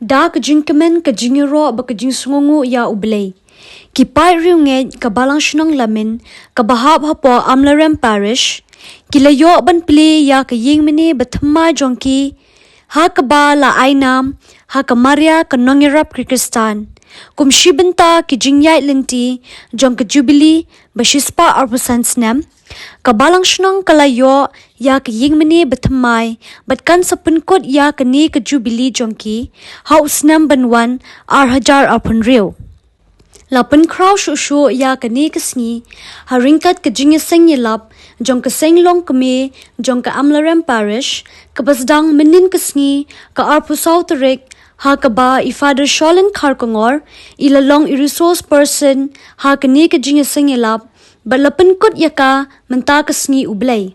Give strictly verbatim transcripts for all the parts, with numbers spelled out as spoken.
Da ka jingkmen, ka jingïaroh bad ka jingsngewnguh ïa U Blei, ki paid riewngeit ka Balang Shnong Lamin kaba hap hapoh Amlarem Parish ki la ïoh ban plie ïa ka ïingmane bathymmai jong ki, ha kaba la ai nam ha ka Maria ka Nongïarap ki Khristan, kum shi bynta ki jingïaid lynti jong ka Jubili ba shispah arphew san snem. Ka Balang Shnong ka la ïoh ïa ka ïingmane bathymmai bad kan sa pynkut ïa kane ka Jubili jong ki ha u snem ban wan, ar hajar arphew hynriew. La pynkhraw shuh shuh ïa kane ka sngi ha ryngkat ka jingïaseng ïalap jong ka seng longkmie jong ka Amlarem Parish, kaba sdang mynnin ka sngi, ka arphew saw tarik, ha kaba i Father Sholin Kharkongor i la long i resource person ha kane ka jingïaseng ïalap, bad la pynkut ïa ka mynta ka sngi U Blei.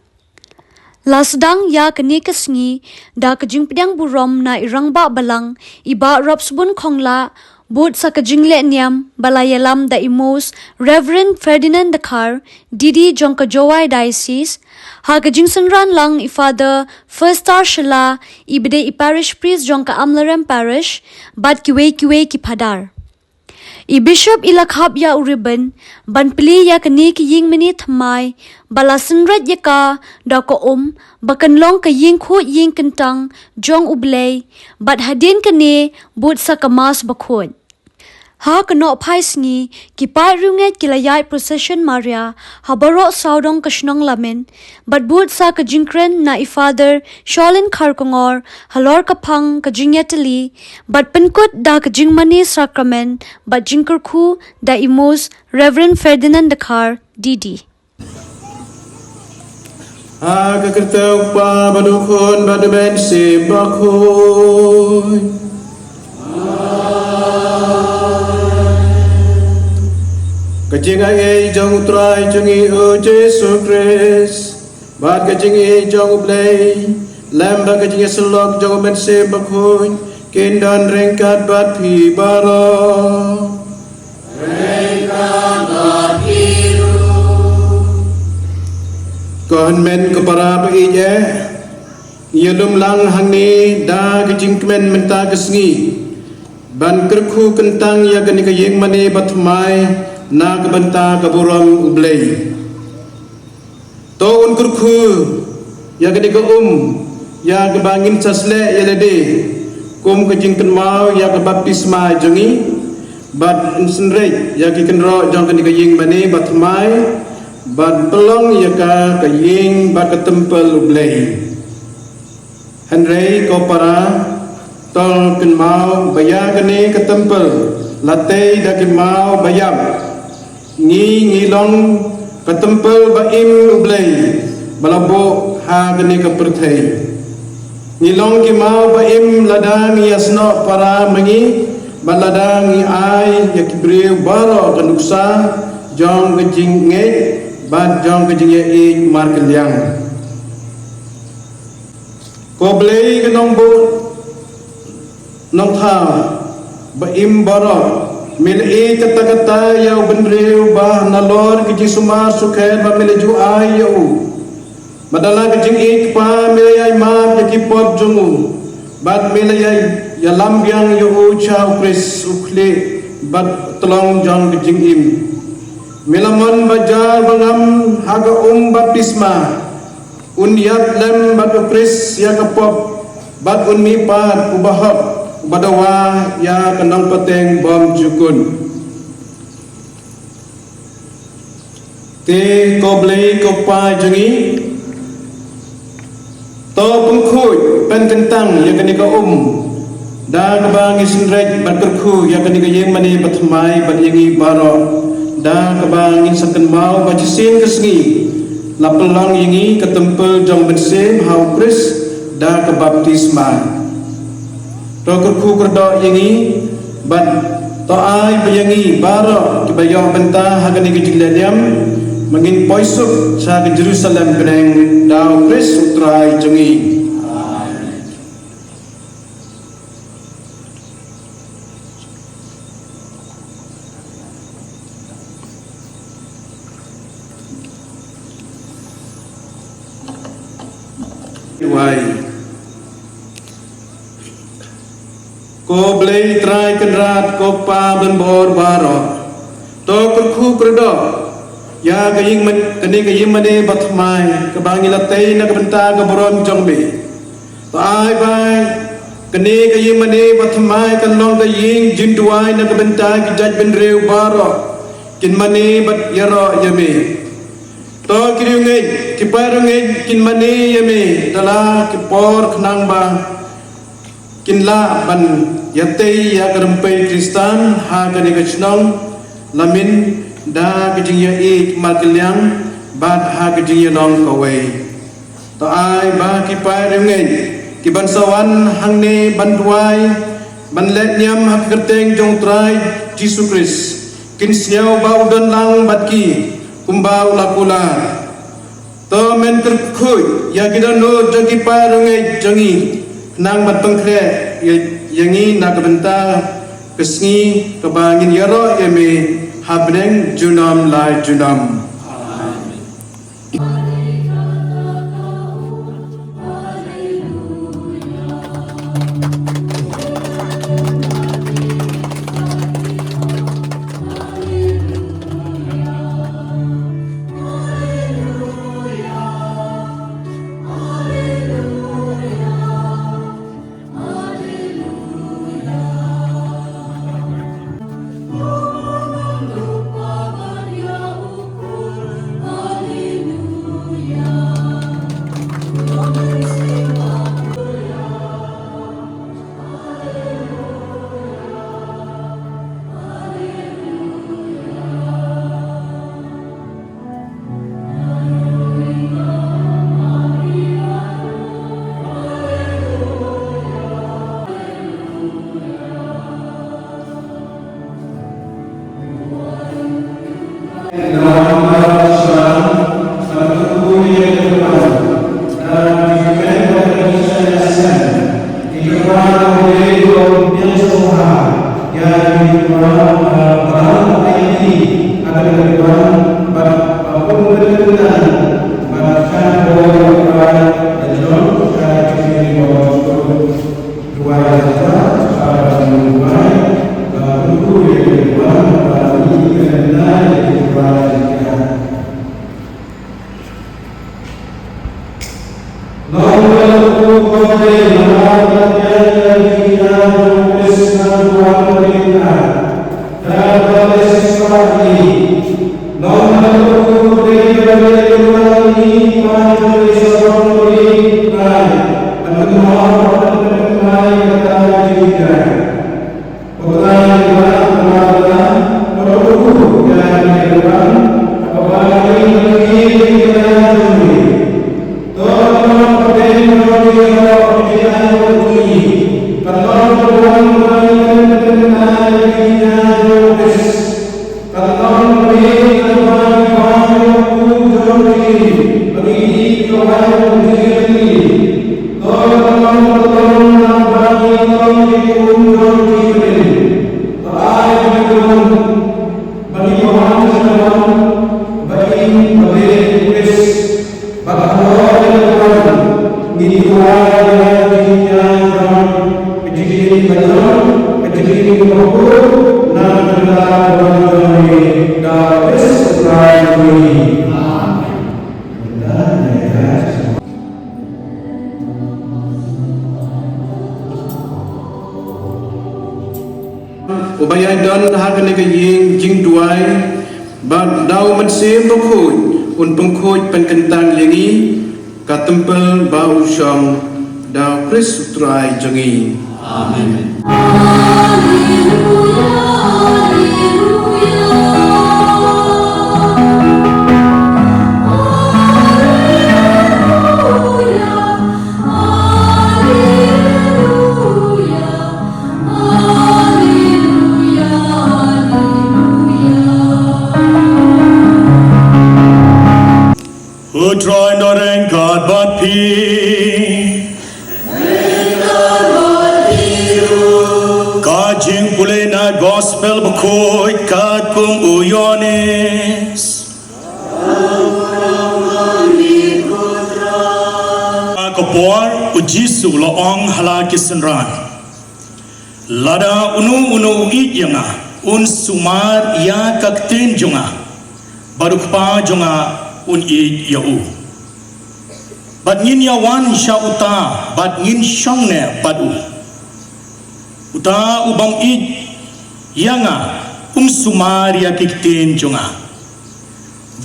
La sdang ïa kane ka sngi da ka jingpdiang burom na i Rangbah Balang, i Bah Rapsbun Khonglah, bud sa ka jingleh niam ba la ïalam da i Most Reverend Ferdinand Dkhar, D D jong ka Jowai Diocese. Ha ka jingsynran lang i Father Firstar Shylla, i ba dei i Parish Priest jong ka Amlarem Parish, bad kiwei kiwei ki Phadar. I Bishop i la khap ïa u ribbon ban plie ïa kane ka ïingmane thymmai, ba la synreit ïa ka da ka um ba kan long ka ïingkhuid ïingkyntang jong U Blei, bad hadien kane bud sa ka Mass bakhuid. Ha ka nohphai sngi, ki paid riewngeit ki la ïaid procession Maria ha baroh sawdong ka shnong Lamin, bad bud sa ka jingkren na i Father Sholin Kharkongor halor ka phang ka jingïatylli, bad pynkut da ka jingmane sakramen bad jingkyrkhu da i Most Reverend Ferdinand Dkhar, D D. Ha ka kyrteng U Kpa bad U Khun bad U Mynsiem Bakhuid. Ka jingaiei jong U Trai jong ngi U Jisu Khrist, bad ka jingïeit jong U Blei, lem bad ka jingïasyllok jong U Mynsiem Bakhuid, kin don ryngkat bad phi baroh. Ko hynmen ko para ba ïeit, ngi ïalum lang hangne da ka jingkmen mynta ka sngi ban kyrkhu kyntang ïa kane ka ïingmane bathymmai na ka bynta ka burom U Blei. To un kyrkhu ïa kane ka um, ïa kaba ngin sa sleh ïa lade kum ka jingkynmaw ïa ka baptisma jong ngi, bad yn synreit ïa ki kynroh jong kane ka ïingmane bathymmai, bad pynlong ïa ka ka ïing bad ka templ U Blei. Hynrei ko para, to kynmaw ba ïa kane ka templ la tei da ki maw ba ïap. Ngi ngi long ka templ ba im U Blei ba la buh ha kane ka pyrthei. Ngi long ki maw ba im lada ngi ïasnoh para ma ngi, bad lada ngi ai ïa ki briew baroh ka nuksa jong ka jingngeit bad jong ka jingïaieit markylliang. Ko Blei ka nongbuh nongthaw ba im baroh, me la ïeit katta katta ïa u bynriew ba nalor ka jingsumar sukher ba me la ju ai ïa u. Bad da la ka jingïeit kpa me la ïai map ïa ki pop jong u, bad me la ïai ïalam biang ïa u sha u Khrist u khlieh bad tlong jong ka jingim. Me la mon ba jar ba ngam ha ka um baptisma, un ïap lem bad u Khrist ïa ka pop, bad un mihpat uba hok, uba dawa ïa ka nongpateng bymjukut. Te ko Blei ko Pa jong ngi, to pynkhuid pynkyntang ïa kane ka um, da kaba ngi synreit bad kyrkhu ïa kane ka ïingmane bathymmai bad ïa ngi baroh, da kaba ngin sa kynmaw ba shisien ka sngi la pynlong ïa ngi ka templ jong u Mynsiem ha u Khrist da ka baptisma. To kyrkhu kyrdoh ïa ngi, bad to ai ba ïa ngi baroh kiba ïoh bynta ha kane ka jingleh niam, ma ngin poi suk sha ka Jerusalem bneng da u Khrist u Trai jong ngi. Wai. Ko Blei Trai Kynrad, ko Kpa Blei baroh, to kyrkhu kyrdoh ïa ka ïing man-, kane ka ïing mane bathymmai kaba ngi la tei na ka bynta ka burom jong me. To ai ba kane ka ïing mane bathymmai kan long ka ïing jingduwai na ka bynta ki jaitbynriew baroh kin mane bad ïaroh ïa me. To ki riewngeit, ki paid riewngeit kin mane ïa me da la ki por khnang ba kin lah ban ïatei ïa ka rympei Khristan ha kane ka shnong, la mynta da ka jingïaieit markylliang bad ha ka jingïalong kawei. To ai ba ki paid riewngeit kiban sa wan hangne ban duwai, ban leh niam ha ka kyrteng jong U Trai Jisu Khrist, kin sngew ba u don lang bad ki kumba u la kular. To men kyrkhu ïa ki dohnud jong ki paid riewngeit jong ngi, khnang ban pynkhreh ïa, ïa ngi na ka bynta ka sngi kaba ngin ïaroh ïa me ha bneng junom la junom. Uba ïai don ha kane ka ïing jingduwai, bad da u Mynsiem Bakhuid un pynkhuid pynkyntang ïa ngi, ka templ ba u shong, da U Khrist U Trai jong ngi. Amen. U Trai un don ryngkat bad phi. Ka jingpule na Gospel Bakhuid katkum u Ïoannis. Ka por u Jisu u la ong ha la ki synran: Lada uno uno u ïeit ïa nga, un sumar ïa ka ktien jong nga, bad u Kpa jong nga un ïeit ïa u. Bad ngin ïa wan sha uta, bad ngin shong ne bad u. Uta u bym ïeit ïa nga, um sumar ïa ki ktien jong nga.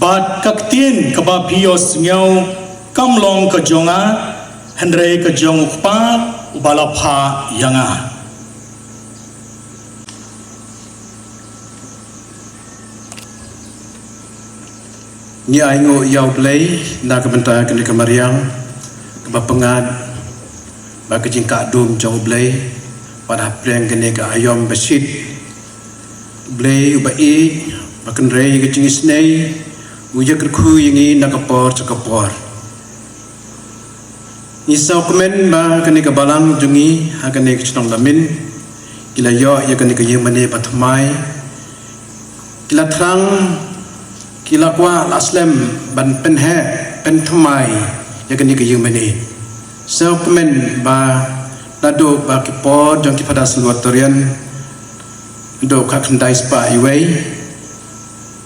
Bad ka ktien kaba phi ïohsngew kam long ka jong nga, hynrei ka jong u Kpa uba la phah ïa nga. Ngi ainguh ïa u Blei na ka bynta kane ka mariang kaba pyngngad bad ka jingkah dum jong u Blei, bad hapdeng kane ka aïom ba shit. U Blei uba ïeit, ba kynrei ka jingisynei, u ïakyrkhu ïa ngi na ka por sha ka por. Ngi sngewkmen ba kane ka balang jong ngi ha kane ka shnong Lamin, ki la ïoh ïa kane ka ïingmane bathymmai, ki la thrang, ki la kwah la slem ban pynheh pynthymmai ïa kane ka ïingmane. Sngewkmen ba naduh ba ki por jong ki Father Salvatorian, naduh khatkhyndai spah iwei,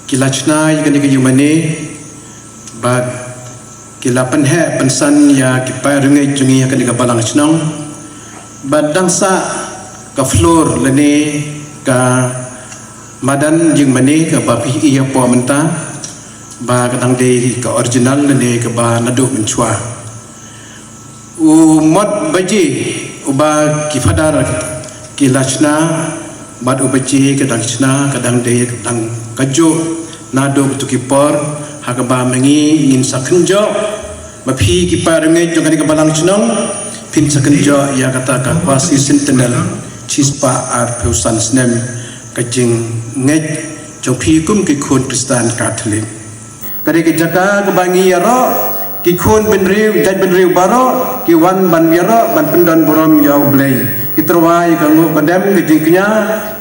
ki la shna ïa kane ka ïingmane, bad ki la pynheh pynsan ïa ki paid rangeit jong ngi ha kane ka balang shnong. Bad dang sah ka floor lane ka madan ïingmane kaba phi ïohi hapoh mynta, ba ka dang dei ka original lane kaba naduh mynshuwa. U mot baje uba ki Father ki la shna, bad u baje ka dang shna, ka dang dei, ka dang kajuh naduh kato ki por, ha kaba ma ngi ngin sa kynjoh, ma phi ki paid rangeit jong kane ka balang shnong, phin sa kynjoh ïa kata ka quasi centennial, shispah arphew san snem ka jingngeit jong phi kum ki khun Khristan Katholik. Ka dei ka jaka kaba ngi ïaroh, ki khun bynriew, jaitbynriew baroh, ki wan ban ïaroh, ban pyndonburom ïa u Blei. Ki tyrwa ïa ka nguh ka dem, ka jingkñia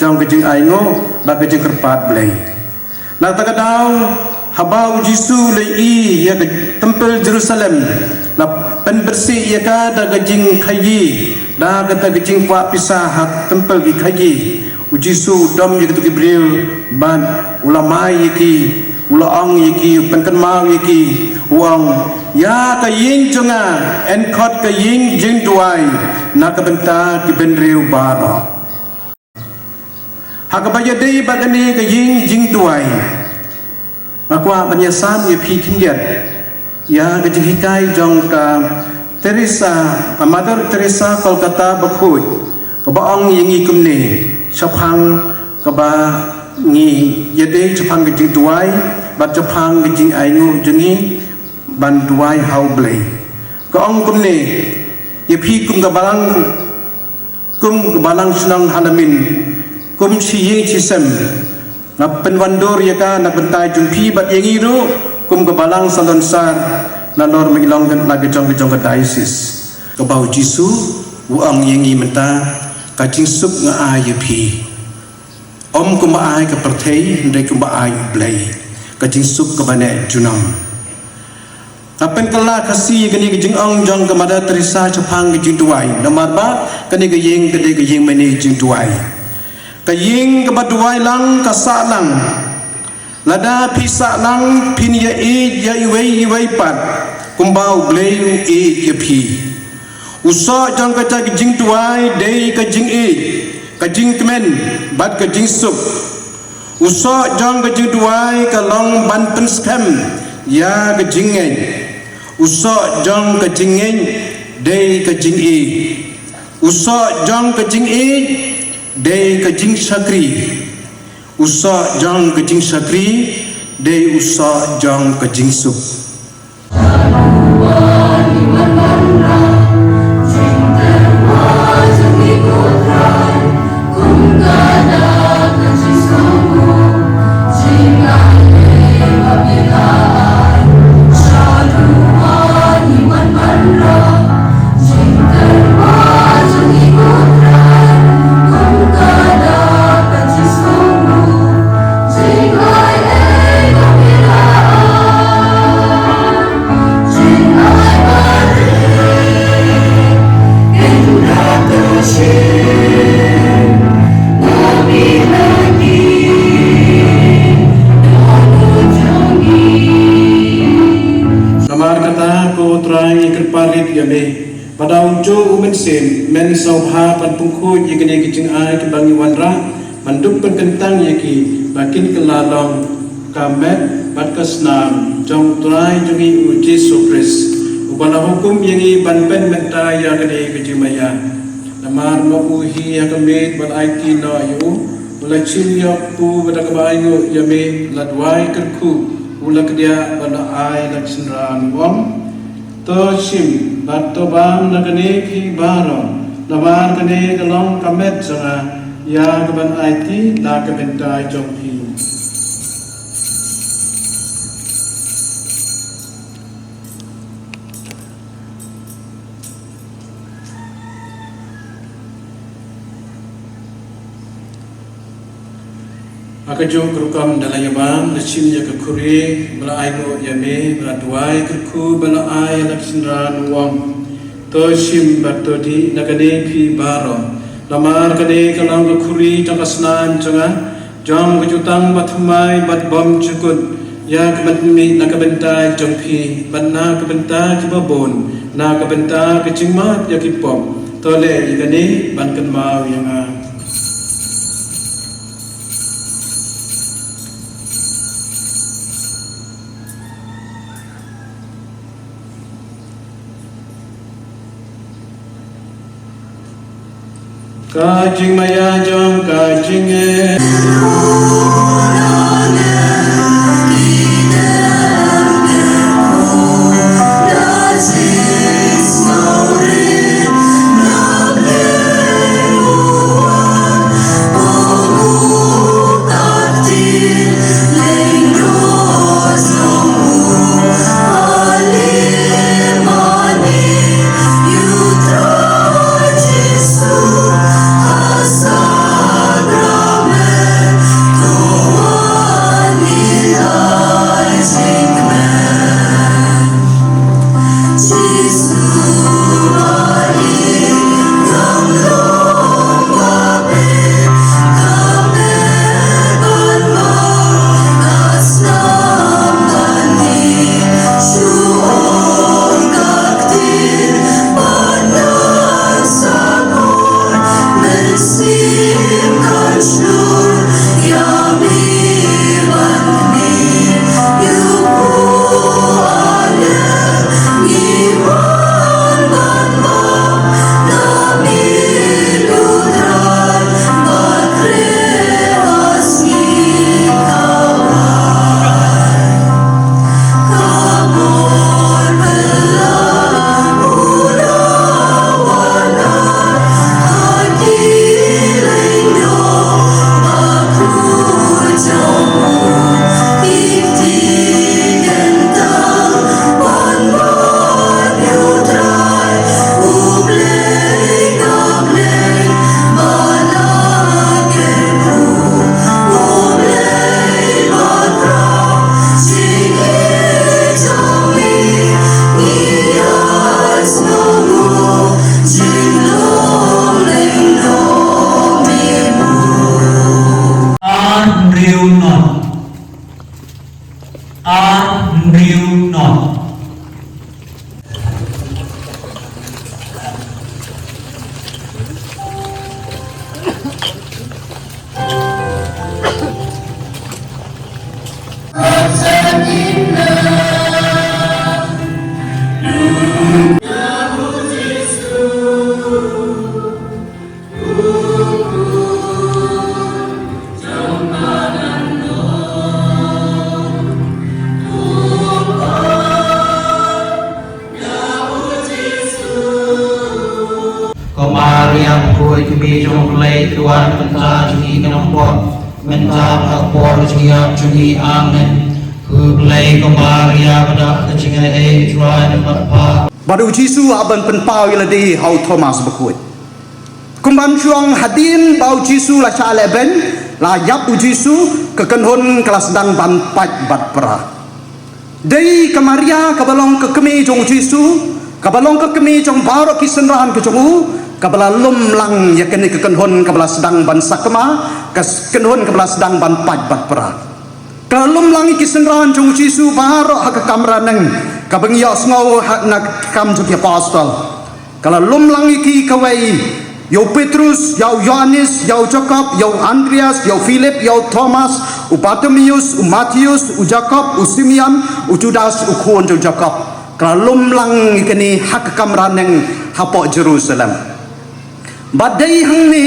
jong ka jingainguh bad ka jingkyrpad Blei. Na kata ka daw, haba u Jisu u la ïohi ïa ka templ Jerusalem, la pynbeit ïa ka da ka jingkhaïi, da kata ka jingkwah pisa ha templ ki khaïi. U Jisu u dom ïa kito ki briew bad u la mai ïa ki, u la ong ïa ki, u pynkynmaw ïa ki, u ong, ïa ka ïing jong nga yn khot ka ïing jingduwai na ka bynta ki bynriew baroh. Ha kaba ïadei bad kane ka ïing jingduwai, nga kwah ban ïasam ïa phi khyndiat ïa ka jinghikai jong ka Teresa, ka Mother Teresa Kolkata bakhuid, kaba ong ïa ngi kumne shaphang kaba ngi ïadei shaphang ka jingduwai bad shaphang ka jingainguh jong ngi ban duwai ha u Blei. Ka ong kumne, ïa phi kum ka balang, kum ka balang shnong ha Lamin, kum shi ïing shi sem, nga pynwandur ïa ka na ka bynta jong phi bad ïa ngi ruh kum ka balang salonsar, nalor ma ki long na ka jong ka jong ka diocese. Kaba u Jisu u ong ïa ngi mynta, ka jingsuk nga ai ïa phi. Ym kumba ai ka pyrthei, hynrei kumba ai u Blei, ka jingsuk kaba neh junom. Nga pynkylla Khasi kane ka jingong jong ka Mother Teresa shaphang ka jingduwai, namar ba kane ka ïing ka dei ka ïingmane jingduwai. Ka ïing kaba duwai lang ka sah lang. Lada phi sah lang phin ïa ïeit ïa iwei iwei pat kumba u Blei u ïeit ïa phi. U soh jong kata ka jingduwai dei ka jingïeit, ka jingkmen bad ka jingsuk. U soh jong ka jingduwai ka long ban pynskhem ïa ka jingngeit. U soh jong ka jingngeit dei ka jingïeit. U soh jong ka jingïeit dei ka jingshakri. U soh jong ka jingshakri dei u soh jong ka jingsuk. Sien, men sngewbha ban pynkhuid ïa kine ki jingai kiba ngi wanrah, ban dup pynkyntang ïa ki ba kin kylla long ka met bad ka snam jong U Trai jong ngi U Jisu Khrist, uba la hukum ïa ngi ban pynmynta ïa kane ka jingmaïa. Namar ma u hi ha ka miet ba la aiti noh ïa u, u la shim ïa u bad da kaba ainguh ïa me, la duwai kyrkhu, u la kdiah bad la ai la ka synran, u ong: To shim bad to bam na kane phi baroh, namar kane ka long ka met jong nga, ïa kaban aiti na ka bynta jong phi. Ha kajuh ka rukom da la ïa bam, la shim ïa ka khuri ba la ainguh ïa me, ba la duwai kyrkhu, ba la ai la ka synran, u ong: To shim bad to dih na kane phi baroh, namar kane ka long ka khuri jong ka snam jong nga, jong ka jutang bathymmai bad bymjukut, ïa kaban mih na ka bynta jong phi bad na ka bynta kiba bun, na ka bynta ka jingmap ïa ki pop. To leh ïa kane ban kynmaw ïa nga. Ka jingmaïa jong ka jingeh. Ar hynriew not. Ar hynriew not. Ko Maria bakhuid, kmie jong U Blei, to wan pynta jong ngi ki nongpop, mynta bad ha ka por ka jingïap jong ngi. Amen. Ko Blei, ko Maria, ba da ka jingaiei, U Trai u don bad pha. Bad U Jisu hap ban pynpaw ïa lade ha u Thomas bakhuid. Kumban shuh hadien ba U Jisu la shah lehbeiñ, la ïap U Jisu, ka kynhun ka la sdang ban pait bad pra. Dei ka Maria kaba long ka kmie jong U Jisu, kaba long ka kmie jong baroh ki synran ki jong u, kaba la lum lang ïa kane ka kynhun kaba la sdang ban sakma, ka s-, kynhun kaba la sdang ban pait bad pra. Ka la lum lang ïa ki synran jong U Jisu baroh ha ka kamra neng, kaba ngi ïohsngew ha na Ki Kam jong ki Apostol. Ka la lum lang ïa ki kawei, ïa u Petrus, ïa u Ïohannes, ïa u Jakob, ïa u Andreas, ïa u Philip, ïa u Thomas, u Bartimeus, u Mathius, u Jakob, u Simeon, u Judas, u khun jong u Jakob. Ka la lum lang ïa kine ha ka kamra neng hapoh Jerusalem. Bad dei hangne,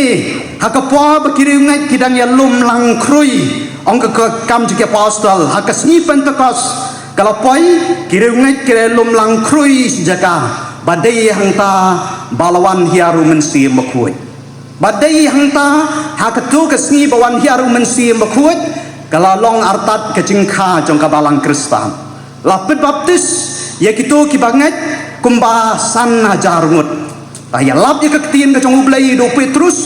ha ka por ba ki riewngeit ki dang ïalum lang khrui, ong ka, ka Kam jong ki Apostol, ha ka sngi Pentekost, ka la poi, ki riewngeit ki la lum lang khrui shi jaka, bad dei hangta ba la wan hiar u Mynsiem Bakhuid. Bad dei hangta, ha kato ka sngi ba wan hiar u Mynsiem Bakhuid, ka la long artat ka jingkha jong ka balang Khristan. La pynbaptis ïa kito kiba ngeit kumba san hajar ngut. La ïalap ïa ka ktien ka jong U Blei da u Petrus,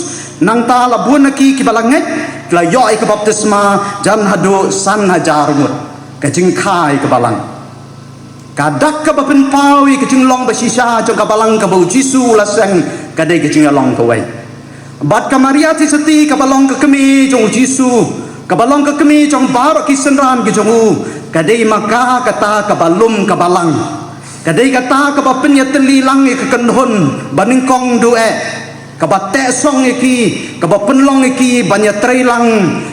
nangta la bun na ki kiba la ngeit, la ïoh ïa ka baptisma jan haduh san hajar ngut. Ka jingkha ïa ka balang. Ka dak kaba pynpaw ïa ka jinglong ba shisha jong ka balang kaba u Jisu u la seng, ka dei ka jingïalong kawei. Bad ka Maria Theisotti kaba long ka kmie jong u Jisu, kaba long ka kmie jong baroh ki synran ki jong u, ka dei ma ka kata kaba lum ka balang. Ka dei kata kaba pynïatylli lang ïa ka kynhun banyngkong duh eh, kaba teh song ïa ki, kaba pynlong ïa ki ban ïatrei lang,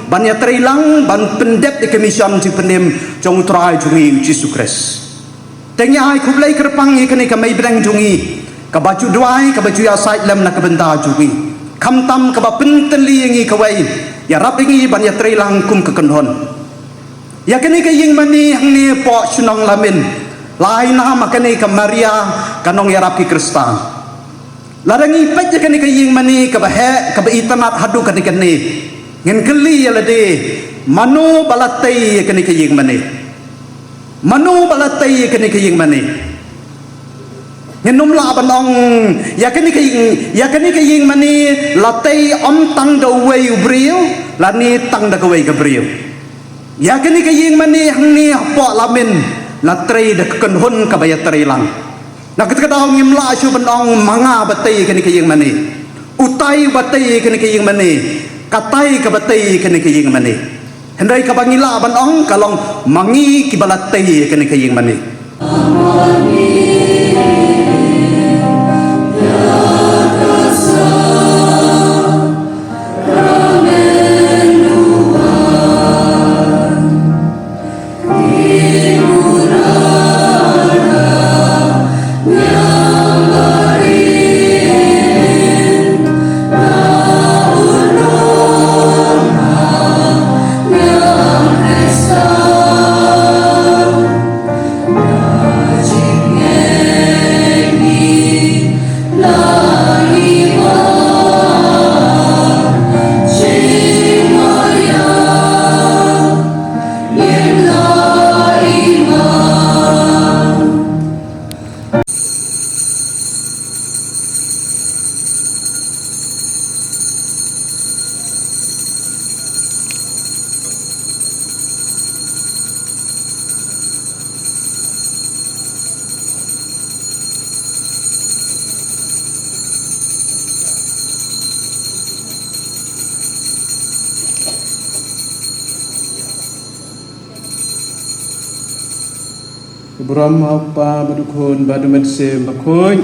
ban ïatrei lang, ban pyndep ïa ka mission jingpynim jong U Trai jong ngi U Jisu Khrist. Te ngi ai khublei kyrpang ïa kane ka mei bneng jong ngi, kaba ju duwai, kaba ju ïasaid lem na ka bynta jong ngi. Khamtam kaba pyntylli ïa ngi kawei, ïarap ïa ngi ban ïatrei lang kum ka kynhun. Ïa kane ka ïing mane hangne hapoh shnong Lamin, la ai nam ha kane ka Maria ka nongïarap ki Khristan. Lada ngi peit ïa kane ka ïing mane kaba heh, kaba itynnad haduh kane kane, ngin kylli ïa lade, mano ba la tei ïa kane ka ïing mane? Mano ba la tei ïa kane ka ïing mane? Ngin ym lah ban ong, ïa kane ka ïing, ïa kane ka ïing mane la tei ym tang da uwei u briew, lane tang da kawei ka briew. Ïa kane ka ïing mane hangne hapoh Lamin, la trei da ka kynhun kaba ïatrei lang. Na kata ka daw ngim lah shuh ban ong ma nga ba tei ïa kane ka ïing mane, utai ba tei ïa kane ka ïing mane, katai kaba tei ïa kane ka ïing mane. Hynrei kaba ngi lah ban ong ka long ma ngi kiba la tei ïa kane ka ïing mane. Ka burom ha u Kpa bad u Khun bad u Mynsiem Bakhuid.